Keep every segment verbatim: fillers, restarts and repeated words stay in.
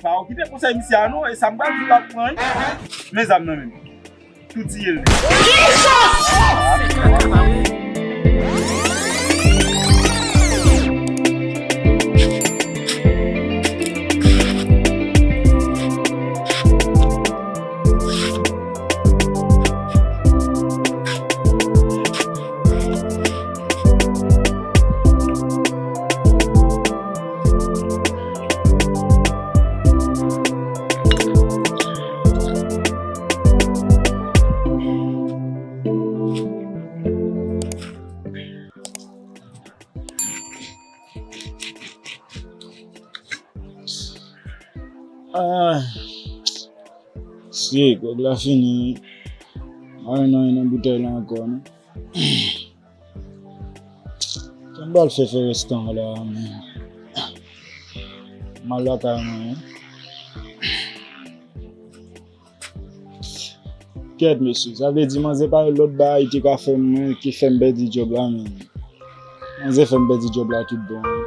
Pa okipe konsèy misye a non, e sa m pral di w l ap pran wi. Men zam nan menm. Tou tiye l nèt. Ah, si, gwòg la fini. Mwen nan, nan boutèy la ankò, non. Sa m pral fè, fè restan la, men. M al lakay mwen, wi. Kèt, mesye, sa vle di manzè pa yon lòt bagay ki ka fè mwen, ki fè m pèdi djòb la, men. Manzè fè m pèdi djòb la tout bon, wi.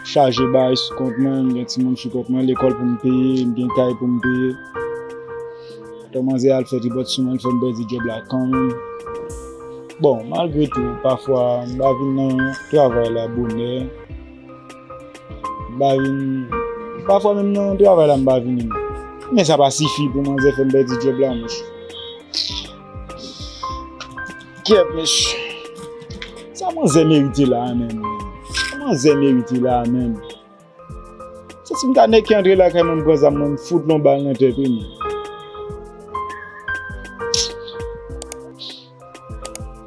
Chaje bagay sou kont mwen, m gen timoun sou kont mwen, lekòl pou m peye, m gen kay pou m peye. Tan manzè al fè tripòt sou mwen, l fè m pèdi djòb la kanmenm. Bon, malgre tou, pafwa, m pa vin nan travay la bonè. M pa vin, pafwa menm nan travay la, m pa vini. Men sa pa sifi pou manzè fè m pèdi djòb la, monchè. Kèt, mesye. Sa manzè merite la a menm? Sa manzè merite la a menm? Se si m ta nèk ki antre lakay mwen, m pran zam mwen, m fout l yon bal nan tèt li, men.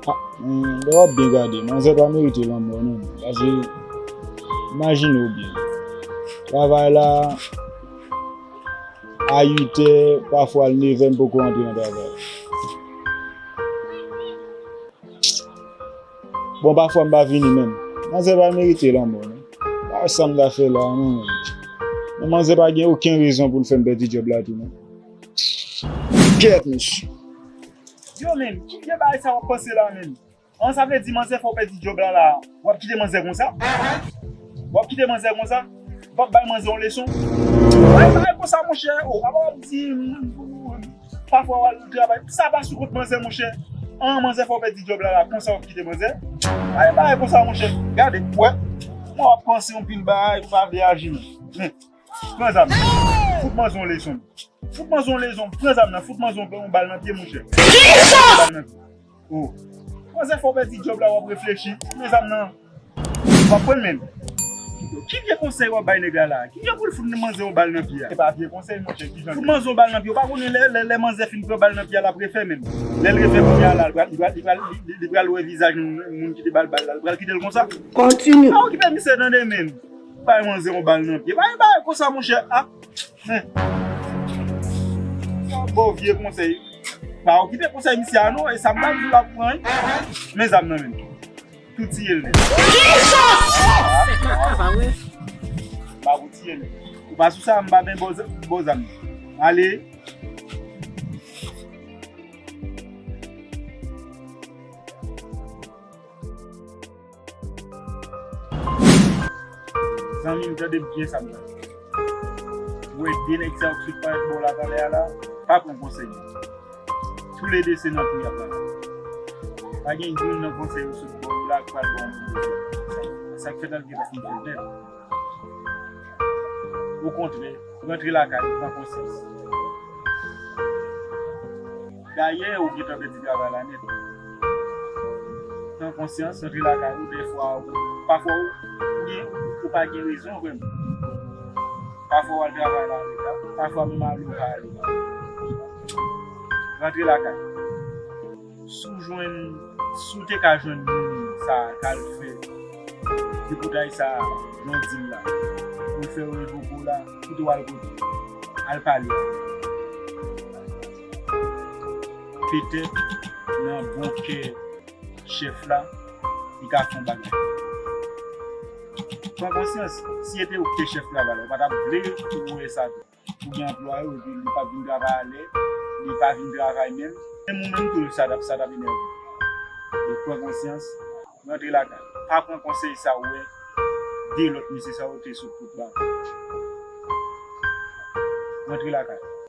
Ah, men, lè w ap byen gade, manzè pa merite lanmò, non. Paske, imajine w byen. Travay la, a uit è, pafwa l nèf è, m poko antre nan travay. Bon, pafwa m pa vini menm. Manzè pa merite lanmò, non. Pa wè sa m ta fè la, non, menm. Men manzè pa gen okenn rezon pou l fè m pèdi djòb la tou, non. Kèt, mesye. Yo, menm, ki vye bagay sa w ap panse la, menm? An, sa vle di manzè fè w pèdi djòb la, la. W ap kite manzè konsa? W ap kite manzè konsa? W ap bay manzè yon leson? Bay, bay konsa, monchè. O, apa w ap di, mm, pafwa w al travay. Sa pa sou kont manzè, monchè. An, manzè fè w pèdi djòb la, la. Konsa w ap kite manzè? Bay, bay konsa, monchè. Gade, w wè. Mwen w ap panse yon pil bagay, ou pa vle aji, non. Men, pran zam. Fout manzè yon leson. Fout manzè yon leson. Pran zam nan. Fout manzè yon, yon bal nan pye, monchè. Bal nan pye. Oh. Manzè fè w pèdi djòb la, w ap reflechi. Men zam nan. W ap pran menm. Ki vye konsèy w ap bay nèg la la? Ki jan pou l fout manzè yon bal nan pye a? Se pa vye konsèy, monchè, ki jan? Fout manzè yon bal nan pye. Ou pa konnen lè, lè, lè manzè fin pran bal nan pye a, l ap refè menm. Lè l refè kounye a la, li pral, li pral, li pral, li, li pral wè vizaj moun, moun ki te ba l bal la. Li pral kite l konsa. Kontinye. Pa okipe misye tande menm. Bay manzè yon bal nan pye. Bay, bay konsa, monchè. Ah. Bon, vye konsèy. Pa okipe konsèy misye a non, e sa m pral di w l ap pran wi. Men zam nan menm. Tou tiye l nèt. Kisa? M pa pou tiye l. Ou pa sou sa, m pa ben bon zam. Ale. Zanmi m, tande m byen sa m pral di. Ou wè de nèg sa yo k sot parèt bò w la talè a la, pa pran konsèy yo. Toulede se nan tou y ap pral. Pa gen youn nan konsèy yo sot bò w la k pral ba w yon bon konsèy. Sa k fèt la, l gen pou fin fèt nèt. Okontrè, rantre lakay ou, pran konsyans. Dayè, ou gentan pèdi travay la nèt. Pran konsyans, rantre lakay ou, dèfwa, ou, pafwa, ou, ou gen, ou pa gen rezon vrèman. Pafwa, w al travay la reta, pafwa, menm ale, ou pa ale. Rantre lakay. Si w jwenn, si w te ka jwenn moun sa a k al fè tripotay sa a, jan w di l la, pou l fè yo revoke w la, kite w al kote, al pale a. Petèt, nan bon kè chèf la, li ka fè yon bagay. Pran konsyans, si se te ou ki te chèf travay la, ou pa t ap vle ou wè sa tou. Ou gen anplwaye w, epi li p ap vin travay alè, li pa vin travay menm. Menm ou menm tou, sa t ap, sa t ap enève w. Donk, pran konsyans, Rantre lakay. Pa pran konsèy sa ou wè de lòt mesye sa yo te sot pou ba. Rantre lakay.